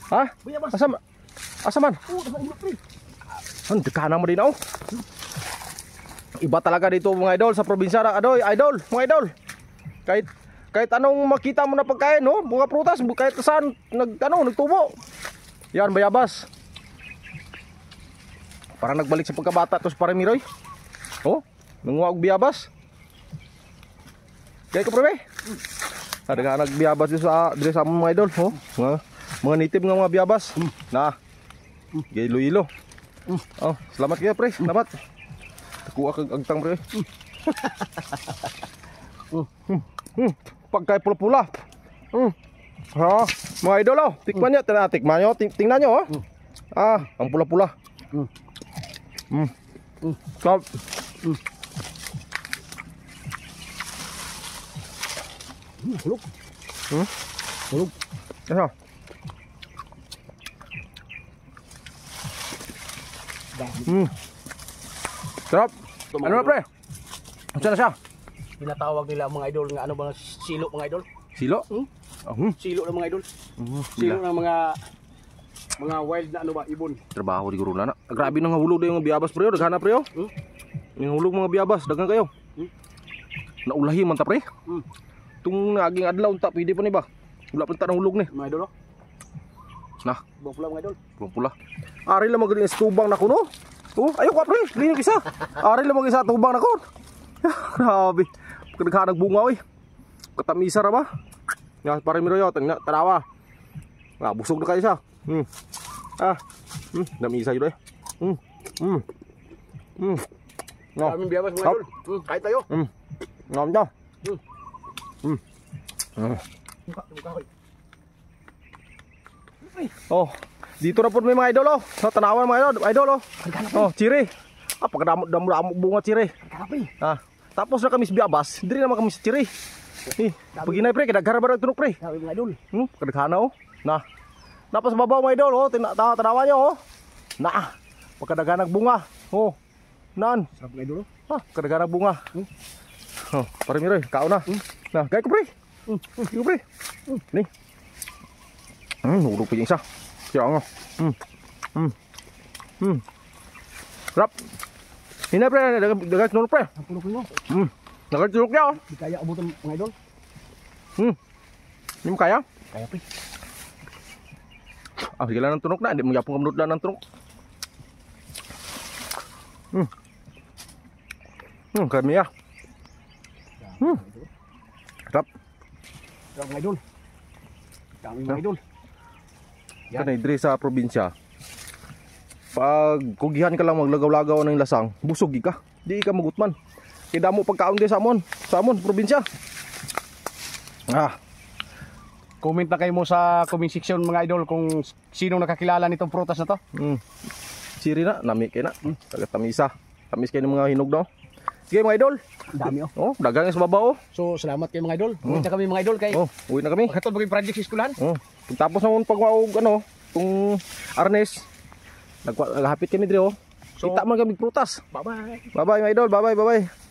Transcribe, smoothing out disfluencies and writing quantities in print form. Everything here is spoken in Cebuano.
Ha? Bayabas. Asa man? Asa man? Oh, nasa ulo, pre. Ang dekana mo din oh. Iba talaga dito, mga idol, sa probinsya na adoy, idol, mga idol. Kahit kahit anong makita mo na pagkain, no? Mga prutas, kahit saan nag ano, nagtubo. Yan, bayabas. Para nagbalik sa pagkabata to sa pare Miroy. Oh, nanguha og biyabas. Kaya ko pre. Ada nga nagbiyabas dito sa dire sa among mga idol, oh. Mga native nga mga biyabas. Na. Gilo-ilo. Oh, salamat kayo, pre. Salamat. Kuha kag agtang, pre. Pagkay pula-pula. Ha, mga idol oh, tikman niyo, tingnan, tikman niyo, tingnan niyo oh. Ah, ang pula-pula. Sarap. Hulog. Hulog. Ano? Sarap. Ano na, pre? Ano na siya? Tinatawag nila, mga idol, nga ano ba, silo, mga idol? Silo? Hmm? Oh, Silo ng mga idol. Silo ng mga wild na ano ba, ibon. Trabaho di guro na. Grabe nang hulog daw yung biyabas, pre. Daghan na, pre. Oh. Yung hulog mga biyabas, daghan kayo. Naulahi man ta, pre. Tung naging adlaw unta pwede pa ni ba? Wala pa ta ng hulog ni. Mga idol oh. Nah, Buong pula, mga idol. Pula pula. Ari lang magaling sa tubang na kuno. Oh, ayaw ka, pre. Linog isa. Ari lang magaling sa tubang na ko. Grabe. Kadaghan bunga oy. Katamisa ra ba? Ya, pare miro yo, tingnan tanawa. Ah, busog na kayo siya. Ah. Namisa yun eh. No. Daming biyabas, mga Sarap. idol. Kahit tayo. Ngam daw. Oh, dito na po may mga idol oh. Sa tanawan, mga idol, idol oh. Oh, chiri. Ah, pagkadamo damo damo bunga chiri. Grabe. Ah, tapos na kami sa biyabas, diri naman kami sa chiri. Eh, pag inay, pre, kadaghara ba tunok, pre? Grabe, mga idol. Kadaghana oh. Na. Napas babaw, mga idol oh, tanawan niyo oh. Na. Pagkadaghanag bunga. Oh. Nan. Sarap, mga idol oh. Ah, kadaghanag bunga. Oh, pare Miroy, kaon na. Na, gay ko, pre. Gay ko, pre. Ni. Hulog pa yung isa. Siya nga. Sarap. Hinay, pre, dagat tulog, pre. Ang puno ko. Dagat tulog niya oh. Di kaya abutan, mga idol. Hindi mo kaya? Kaya, pre. Ah, sige lang ng tunok na. Hindi mo yapong kamnod lang ng tunok. Kami ah. Sarap. Sarap, mga idol. Daming mga idol. Yan. Kanay diri sa probinsya. Pag kugihan ka lang maglagaw-lagaw ng lasang, busog ka. Di ka magutman. Kay damo pagkaon di sa amon probinsya. Ah, Comment na kayo mo sa comment section, mga idol, kung sino nakakilala nitong prutas na to. Siri na, nami kay na. Taga tamisa. Tamis kay ng mga hinog no. Sige, mga idol. Ang dami oh. Oh, dagang sa babaw oh. So salamat kayo, mga idol. Uwi na kami, mga idol, kay Oh, uwi na kami. Pagkatol ba project sa eskwelahan? Oh, pagtapos na pagwa og ano, tung arnes. Naghapit kami dire oh. So- Kita man kami prutas. Bye-bye. Bye-bye, mga idol. Bye-bye, bye-bye.